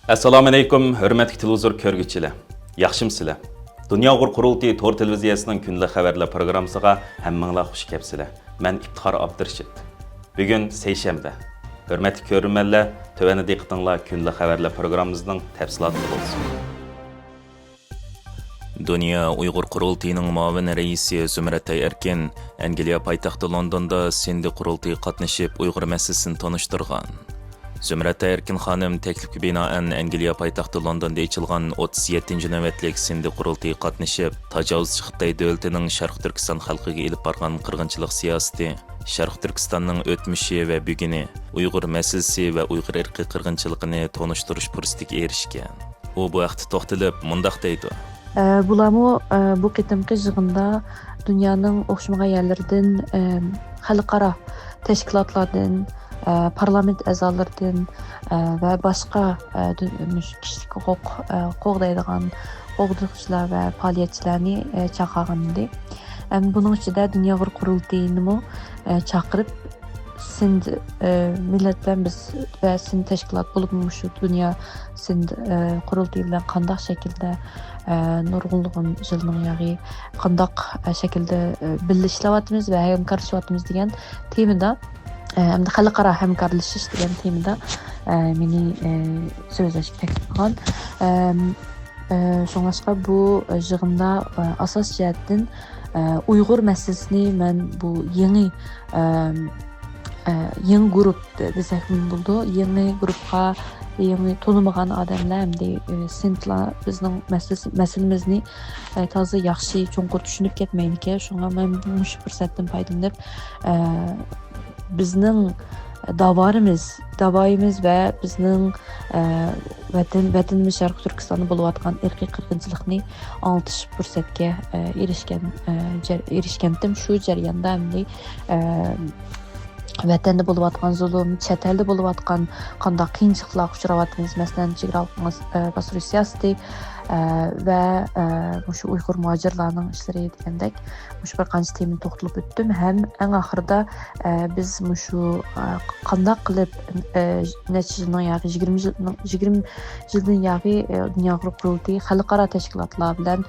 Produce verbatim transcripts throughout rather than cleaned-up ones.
ئەسسالامۇئەلەيكۇم، ھۆرمەتلىك تېلېۋىزور كۆرگۈچىلەر. ياخشىمۇسىلەر؟ دۇنيا ئۇيغۇر قۇرۇلتىيى تور تېلېۋىزىيەسىنىڭ كۈندىلىك خەۋەرلەر پروگراممىسىغا ھەممىڭلار خۇش كەپسىلەر. مەن ئىپتىخار ئابدۇرېشىت. بۈگۈن سەيشەنبە. ھۆرمەتلىك كۆرۈرمەنلەر، تۆۋەندە دىققىتىڭلار كۈندىلىك خەۋەرلەر پروگراممىمىزنىڭ تەپسىلاتىدا بولسۇن. دۇنيا ئۇيغۇر قۇرۇلتىيىنىڭ مۇئاۋىن رەئىسى زۇمرەت ئەركىن ئەنگلىيە پايتەختى لوندوندا سىندى قۇرۇلتىيىغا قاتنىشىپ، ئۇيغۇر مەسىلىسىنى تونۇشتۇرغان. زۇمرەت ئەركىن خانىم تەكلىپكە بىنائەن ئەنگلىيە پايتەختى لوندوندا ئېچىلغان ئوتتۇز يەتتىنچى نۆۋەتلىك سىندى قۇرۇلتىيىغا قاتنىشىپ، تاجاۋۇزچى خىتاي دۆلىتىنىڭ شەرقىي تۈركىستان خەلقىگە ئېلىپ بارغان قىرغىنچىلىق سىياسىتى، شەرقىي تۈركىستاننىڭ ئۆتمۈشى ۋە بۈگۈنى، ئۇيغۇر مەسىلىسى ۋە ئۇيغۇر ئىرقىي قىرغىنچىلىقىنى تونۇشتۇرۇش پۇرسىتىگە ئېرىشكەن. ئۇ بۇ ھەقتە توختىلىپ مۇنداق دەيدۇ. ئە، بۇلارمۇ، ئە، بۇ قېتىمقى يىغىندا دۇنيانىڭ ئوخشىمىغان يەرلىرىدىن، ئە، خەلقئارا تەشكىلاتلاردىن، ئە، پارلامېنت ئەزالىرىدىن، ئە، ۋە باشقا، ئە، دۇ-، مۇشۇ كىشىلىك ھوقۇق، ئە، قوغدايدىغان قوغدىغۇچىلار ۋە پائالىيەتچىلەرنى، ئە، چاقىرغان ئىدى. ھەم بۇنىڭ ئىچىدە دۇنيا ئۇيغۇر قۇرۇلتىيىنىمۇ، ئە، چاقىرىپ، سىند، ئە، مىللەت بىلەن بىز ۋە سىند تەشكىلات بولۇپمۇ مۇشۇ دۇنيا سىند، ئە، قۇرۇلتىيى بىلەن قانداق شەكىلدە، ئە، نۇرغۇنلىغان يىلنىڭ ياغى قانداق، ئە، شەكىلدە، ئە، بىللە ئىشلەۋاتىمىز ۋە ھەمكارلىشىۋاتىمىز دېگەن تېمىدا، ئە، ھەمدە خەلقئارا ھەمكارلىشىش دېگەن تېمىدا، ئە، مېنى، ئە، سۆزلەشكە تەكلىپ قىلغان. ئەم، ئە، شۇڭلاشقا بۇ يىغىندا، ئە، ئاساسىي جەھەتتىن، ئە، ئۇيغۇر مەسىلىسىنى مەن بۇ يېڭى، ئەم، ئە، يېڭى گۇرۇپ دېسەكمۇ بولىدۇ. يېڭى گۇرۇپقا، يېڭى تونۇمىغان ئادەملەر ھەمدە، ئە، سىنتلار بىزنىڭ مەسىلىسى، مەسىلىمىزنى، ئە، تازا ياخشى، چوڭقۇر چۈشىنىپ كەتمەيدىكەن. شۇڭا مەن مۇشۇ پۇرسەتتىن پايدىلىنىپ، ئە، بىزنىڭ داۋارىمىز، داۋايىمىز ۋە بىزنىڭ، ئە، ۋەتەن، ۋەتىنىمىز شەرقىي تۈركىستاندا بولۇۋاتقان ئىرقىي قىرغىنچىلىقنى ئاڭلىتىش پۇرسەتكە، ئە، ئېرىشكەن، ئە، جەر-، ئېرىشكەنتىم. شۇ جەرياندا ئەمدى، ئە، ۋەتەندە بولۇۋاتقان زۇلۇم، چەت ئەلدە بولۇۋاتقان قانداق قىيىنچىلىقلارغا ئۇچراۋاتىمىز، مەسىلەن، چېگرا ھوقۇقىنى، ئە، باستۇرۇش سىياسىتى، ئە، ۋە، ئە، مۇشۇ ئۇيغۇر مۇھاجىرلارنىڭ ئىشلىرى دېگەندەك، مۇشۇ بىر قانچە تېمىنى توختىلىپ ئۆتتۈم ھەم ئەڭ ئاخىرىدا، ئە، بىز مۇشۇ، ئە، قانداق قىلىپ، ئە، نەچچە يىلنىڭ ياكى يىگىرمە يىلنىڭ، يىگىرمە يىلدىن ياكى، ئە، دۇنيا ئۇيغۇر قۇرۇلتىيى خەلقئارا تەشكىلاتلار بىلەن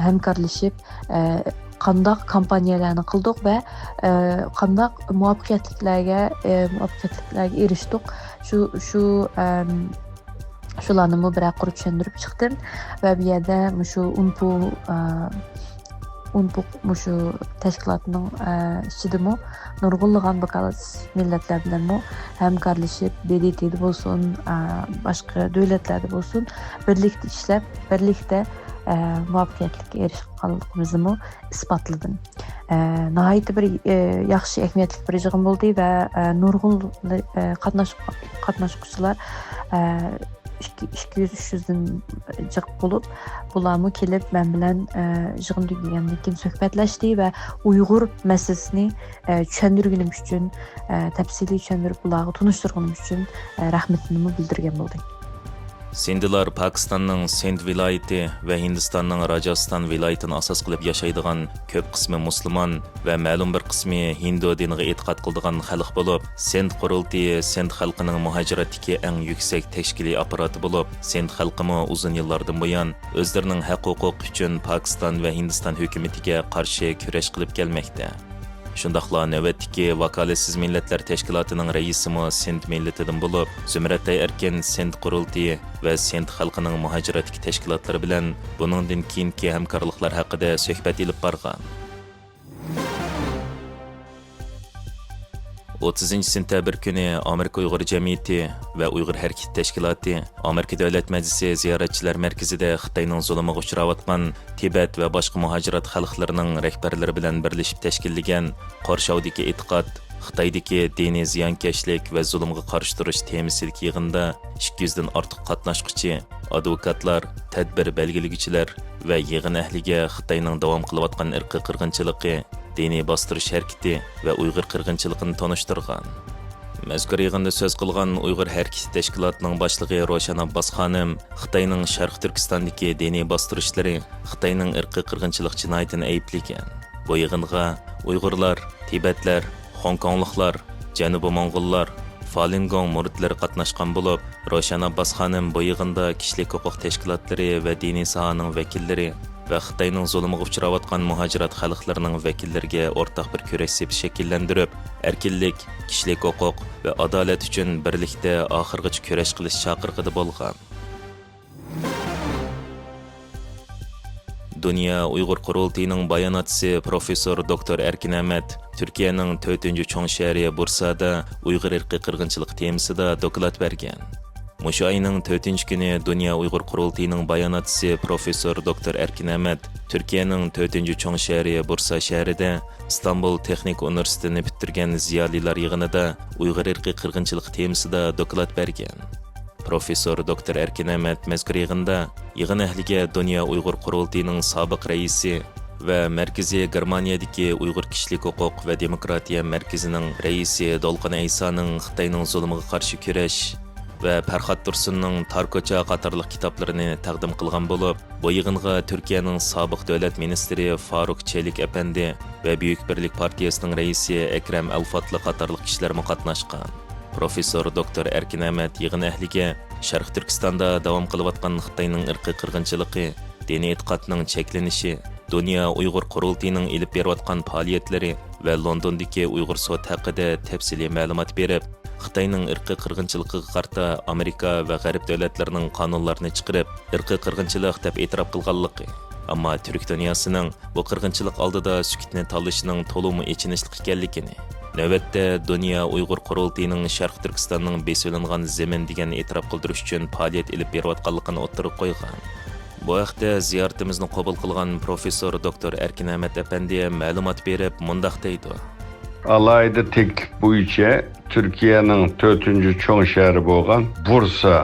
ھەمكارلىشىپ، ئە، قانداق كامپانىيەلەرنى قىلدۇق ۋە، ئە، قانداق مۇۋەپپەقىيەتلىكلەرگە، ئە، مۇۋەپپەقىيەتلىكلەرگە ئېرىشتۇق. شۇ، شۇ، ئەم، شۇلارنىمۇ بىرەر قۇر چۈشەندۈرۈپ چىقتىم ۋە بۇ يەردە مۇشۇ ئۇنپۇ، ئە، ئۇنپۇق مۇشۇ تەشكىلاتنىڭ، ئە، ئىچىدىمۇ نۇرغۇنلىغان ۋاكالەتسىز مىللەتلەر بىلەنمۇ ھەمكارلىشىپ، ب د ت دە بولسۇن، ئە، باشقا دۆلەتلەردە بولسۇن، بىرلىكتە ئىشلەپ، بىرلىكتە، ئە، مۇۋەپپەقىيەتلىككە ئېرىشكەنلىكىمىزنىمۇ ئىسپاتلىدىم. ئە، ناھايىتى بىر، ئە، ياخشى ئەھمىيەتلىك بىر يىغىن بولدى ۋە، ئە، نۇرغۇن، ئە، قاتناش-، قاتناشقۇچىلار، ئە، ئىككى، ئىككى يۈز، ئۈچ يۈزدىن جىق بولۇپ، بۇلارمۇ كېلىپ مەن بىلەن، ئە، يىغىن تۈگىگەندىن كېيىن سۆھبەتلەشتى ۋە ئۇيغۇر مەسىلىسىنى، ئە، چۈشەندۈرگىنىم ئۈچۈن، ئە، تەپسىلىي چۈشەندۈرۈپ، بۇلارغا تونۇشتۇرغىنىم ئۈچۈن، ئە، رەھمىتىنىمۇ بىلدۈرگەن بولدى. سىندىلار پاكىستاننىڭ سىند ۋىلايىتى ۋە ھىندىستاننىڭ راجاستان ۋىلايىتىنى ئاساس قىلىپ ياشايدىغان كۆپ قىسمى مۇسۇلمان ۋە مەلۇم بىر قىسمى ھىندۇ دىنىغا ئېتىقاد قىلىدىغان خەلق بولۇپ، سىند قۇرۇلتىيى سىند خەلقىنىڭ مۇھاجىرەتتىكى ئەڭ يۈكسەك تەشكىلىي ئاپپاراتى بولۇپ، سىند خەلقىمۇ ئۇزۇن يىللاردىن بۇيان ئۆزلىرىنىڭ ھەق-ھوقۇقى ئۈچۈن پاكىستان ۋە ھىندىستان ھۆكۈمىتىگە قارشى كۈرەش قىلىپ كەلمەكتە. شۇنداقلا نۆۋەتتىكى ۋاكالەتسىز مىللەتلەر تەشكىلاتىنىڭ رەئىسىمۇ سىند مىللىتىدىن بولۇپ، زۇمرەتئاي ئەركىن سىند قۇرۇلتىيى ۋە سىند خەلقىنىڭ مۇھاجىرەتتىكى تەشكىلاتلىرى بىلەن بۇنىڭدىن كېيىنكى ھەمكارلىقلار ھەققىدە سۆھبەت ئېلىپ بارغان. ئوتتۇزىنچى سېنتەبىر كۈنى ئامېرىكا ئۇيغۇر جەمئىيىتى ۋە ئۇيغۇر ھەرىكىتى تەشكىلاتى ئامېرىكا دۆلەت مەجلىسى زىيارەتچىلەر مەركىزىدە خىتاينىڭ زۇلۇمىغا ئۇچراۋاتقان تىبەت ۋە باشقا مۇھاجىرات خەلقلىرىنىڭ رەھبەرلىرى بىلەن بىرلىشىپ تەشكىللىگەن قارشى ئالدىكى ئېتىقاد، خىتايدىكى دىنىي زىيانكەشلىك ۋە زۇلۇمغا قارشى تۇرۇش تېمىسىدىكى يىغىندا ئىككى يۈزدىن ئارتۇق قاتناشقۇچى، ئادۋوكاتلار، تەدبىر بەلگىلىگۈچىلەر ۋە يىغىن ئەھلىگە خىتاينىڭ داۋام قىلىۋاتقان ئىرقىي قىرغىنچىلىقى، دىنىي باستۇرۇش ھەرىكىتى ۋە ئۇيغۇر قىرغىنچىلىقىنى تونۇشتۇرغان. مەزكۇر يىغىندا سۆز قىلغان ئۇيغۇر ھەرىكىتى تەشكىلاتىنىڭ باشلىقى روشەن ئابباس خانىم خىتاينىڭ شەرقىي تۈركىستاندىكى دىنىي باستۇرۇشلىرى خىتاينىڭ ئىرقىي قىرغىنچىلىق جىنايىتىنى ئەيىبلىگەن. بۇ يىغىنغا ئۇيغۇرلار، تىبەتلەر، خوڭكوڭلۇقلار، جەنۇبىي موڭغۇللار، فالىنگوڭ مۇرىتلىرى قاتناشقان بولۇپ، روشەن ئابباس خانىم بۇ يىغىندا كىشىلىك ھوقۇق تەشكىلاتلىرى ۋە دىنىي ساھەنىڭ ۋەكىللىرى ۋە خىتاينىڭ زۇلۇمىغا ئۇچراۋاتقان مۇھاجىرات خەلقلىرىنىڭ ۋەكىللىرىگە ئورتاق بىر كۈرەش سېپى شەكىللەندۈرۈپ، ئەركىنلىك، كىشىلىك ھوقۇق ۋە ئادالەت ئۈچۈن بىرلىكتە ئاخىرغىچە كۈرەش قىلىش چاقىرىقىدا بولغان. دۇنيا ئۇيغۇر قۇرۇلتىيىنىڭ باياناتچىسى پروفېسسور دوكتور ئەركىن ئەمەت تۈركىيەنىڭ تۆتىنچى چوڭ شەھىرى بۇرسادا ئۇيغۇر ئىرقىي قىرغىنچىلىقى تېمىسىدا دوكلات بەرگەن. مۇشۇ ئاينىڭ تۆتىنچى كۈنى دۇنيا ئۇيغۇر قۇرۇلتىيىنىڭ باياناتچىسى پروفېسسور دوكتور ئەركىن ئەمەت تۈركىيەنىڭ تۆتىنچى چوڭ شەھىرى بۇرسا شەھىرىدە ئىستانبۇل تېخنىكا ئۇنىۋېرسىتېتىنى پۈتتۈرگەن زىيالىيلار يىغىنىدا ئۇيغۇر ئىرقىي قىرغىنچىلىقى تېمىسىدا دوكلات بەرگەن. پروفېسسور دوكتور ئەركىن ئەمەت مەزكۇر يىغىندا يىغىن ئەھلىگە دۇنيا ئۇيغۇر قۇرۇلتىيىنىڭ سابىق رەئىسى ۋە مەركىزىي گېرمانىيەدىكى ئۇيغۇر كىشىلىك ھوقۇق ۋە دېموكراتىيە مەركىزىنىڭ رەئىسى دولقۇن ئەيسانىڭ خىتاينىڭ زۇلۇمىغا قارشى كۈرەش ۋە پەرھات تۇرسۇننىڭ تار كوچا قاتارلىق كىتابلىرىنى تەقدىم قىلغان بولۇپ، بۇ يىغىنغا تۈركىيەنىڭ سابىق دۆلەت مىنىستىرى فاروق چېلىك ئەپەندى ۋە بۈيۈك بىرلىك پارتىيىسىنىڭ رەئىسى ئەكرەم ئەلفاتلى قاتارلىق كىشىلەرمۇ قاتناشقان. پروفېسسور دوكتور ئەركىن ئەمەت يىغىن ئەھلىگە شەرقىي تۈركىستاندا داۋام قىلىۋاتقان خىتاينىڭ ئىرقىي قىرغىنچىلىقى، دىنىي ئېتىقادنىڭ چەكلىنىشى، دۇنيا ئۇيغۇر قۇرۇلتىيىنىڭ ئېلىپ بېرىۋاتقان پائالىيەتلىرى ۋە لوندوندىكى ئۇيغۇر سوت ھەققىدە تەپسىلىي مەلۇمات بېرىپ، خىتاينىڭ ئىرقىي قىرغىنچىلىقىغا قارىتا ئامېرىكا ۋە غەرب دۆلەتلىرىنىڭ قانۇنلارنى چىقىرىپ، ئىرقىي قىرغىنچىلىق دەپ ئېتىراپ قىلغانلىقى، ئەمما تۈرك دۇنياسىنىڭ بۇ قىرغىنچىلىق ئالدىدا سۈكۈتنى تاللىشىنىڭ تولىمۇ ئېچىنىشلىق ئىكەنلىكىنى، نۆۋەتتە دۇنيا ئۇيغۇر قۇرۇلتىيىنىڭ شەرقىي تۈركىستاننىڭ بېسىۋېلىنغان زېمىن دېگەن ئېتىراپ قىلدۇرۇش ئۈچۈن پائالىيەت ئېلىپ بېرىۋاتقانلىقىنى ئوتتۇرىغا قويغان. بۇ ھەقتە زىيارىتىمىزنى قوبۇل قىلغان پروفېسسور دوكتور ئەركىن ئەمەت ئەپەندى مەلۇمات بېرىپ مۇنداق دەيدۇ. ئالاھىدە تەكلىپ بويىچە تۈركىيەنىڭ تۆتىنچى چوڭ شەھىرى بولغان بۇرسا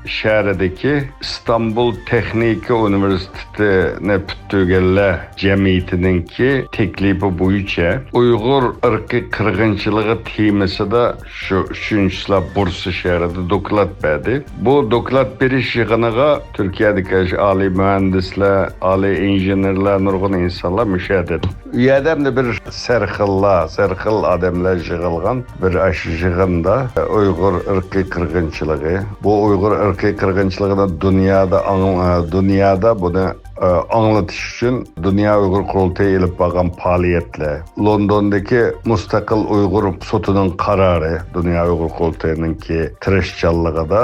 شەھىرىدىكى ئىستانبۇل تېخنىكا ئۇنىۋېرسىتېتىنى پۈتتۈرگەنلەر جەمئىيىتىنىڭكى تەكلىپى بويىچە ئۇيغۇر ئىرقىي قىرغىنچىلىقى تېمىسىدا شۇ ئۈچىنچى چىسلا بۇرسا شەھىرىدە دوكلات بەردى. بۇ دوكلات بېرىش يىغىنىغا تۈركىيەدىكى ئالىي مۇھەندىسلەر، ئالىي ئىنژېنېرلار، نۇرغۇن ئىنسانلار مۇشۇ يەردە. ئۇ يەردە ئەمدى بىر سەرخىللار، سەرخىل ئادەملەر يىغىلغان بىر ئاشۇ يىغىندا ئۇيغۇر ئىرقىي قىرغىنچىلىقى، بۇ ئۇيغۇر ئىرقىي قىرغىنچىلىقىنى دۇنيادا ئاڭ-، دۇنيادا بۇنى ئاڭلىتىش ئۈچۈن دۇنيا ئۇيغۇر قۇرۇلتىيى ئېلىپ بارغان پائالىيەتلەر، لوندوندىكى مۇستەقىل ئۇيغۇر سوتىنىڭ قارارى، دۇنيا ئۇيغۇر قۇرۇلتىيىنىڭكى تىرىشچانلىقىدا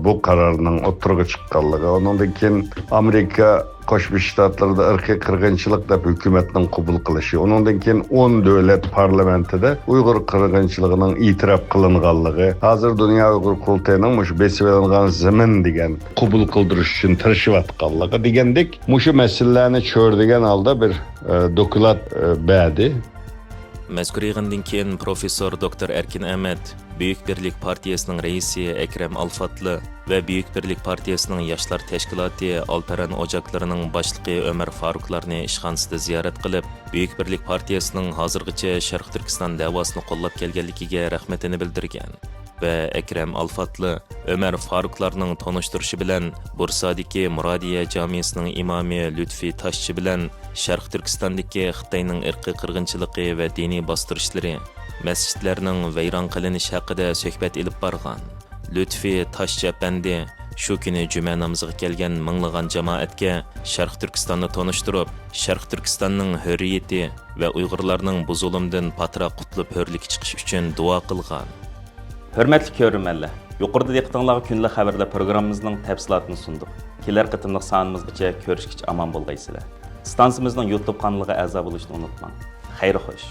بۇ قارارنىڭ ئوتتۇرىغا چىققانلىقى، ئۇنىڭدىن كېيىن ئامېرىكا قوشما شتاتلىرىدا ئىرقىي قىرغىنچىلىق دەپ ھۆكۈمەتنىڭ قوبۇل قىلىشى، ئۇنىڭدىن كېيىن ئون دۆلەت پارلامېنتىدا ئۇيغۇر قىرغىنچىلىقىنىڭ ئېتىراپ قىلىنغانلىقى، ھازىر دۇنيا ئۇيغۇر قۇرۇلتىيىنىڭ مۇشۇ بېسىۋېلىنغان زېمىن دېگەن قوبۇل قىلدۇرۇش ئۈچۈن تىرىشىۋاتقانلىقى دېگەندەك مۇشۇ مەسىلىلەرنى چۆرىدىگەن ھالدا بىر، ئە، دوكلات، ئە، بەردى. مەزكۇر يىغىندىن كېيىن پروفېسسور دوكتور ئەركىن ئەمەت، بۈيۈك بىرلىك پارتىيىسىنىڭ رەئىسى ئەكرەم ئالفاتلى ۋە بۈيۈك بىرلىك پارتىيىسىنىڭ ياشلار تەشكىلاتى ئالپەرەن ئوجاكلىرىنىڭ باشلىقى ئۆمەر فاروقلارنى ئىشخانىسىدا زىيارەت قىلىپ، بۈيۈك بىرلىك پارتىيىسىنىڭ ھازىرغىچە شەرقىي تۈركىستان دەۋاسىنى قوللاپ كەلگەنلىكىگە رەھمىتىنى بىلدۈرگەن ۋە ئەكرەم ئالفاتلى ئۆمەر فاروقلارنىڭ تونۇشتۇرۇشى بىلەن بۇرسادىكى مۇرادىيە جامىسىنىڭ ئىمامى لۈتفى تاشچى بىلەن شەرقىي تۈركىستاندىكى خىتاينىڭ ئىرقىي قىرغىنچىلىقى ۋە دىنىي باستۇرۇشلىرى، مەسچىتلەرنىڭ ۋەيران قىلىنىشى ھەققىدە سۆھبەت ئېلىپ بارغان. لۈتفى تاشچى ئەپەندى شۇ كۈنى جۈمە نامىزىغا كەلگەن مىڭلىغان جامائەتكە شەرقىي تۈركىستاننى تونۇشتۇرۇپ، شەرقىي تۈركىستاننىڭ ھۆرىيىتى ۋە ئۇيغۇرلارنىڭ بۇ زۇلۇمدىن پاتراق قۇتۇلۇپ ھۆرلۈككە چىقىشى ئۈچۈن دۇئا قىلغان. ھۆرمەتلىك كۆرۈرمەنلەر، يۇقىرىدا دىققىتىڭلارغا كۈندىلىك خەۋەرلەر پروگراممىمىزنىڭ تەپسىلاتىنى سۇندۇق. كېلەر قېتىملىق سانىمىزغىچە كۆرۈشكىچە ئامان بولغايسىلەر. ئىستانسىمىزنىڭ يۇتۇب قانىلىغا ئەزا بولۇشنى ئۇنتۇماڭ. خەير خوش.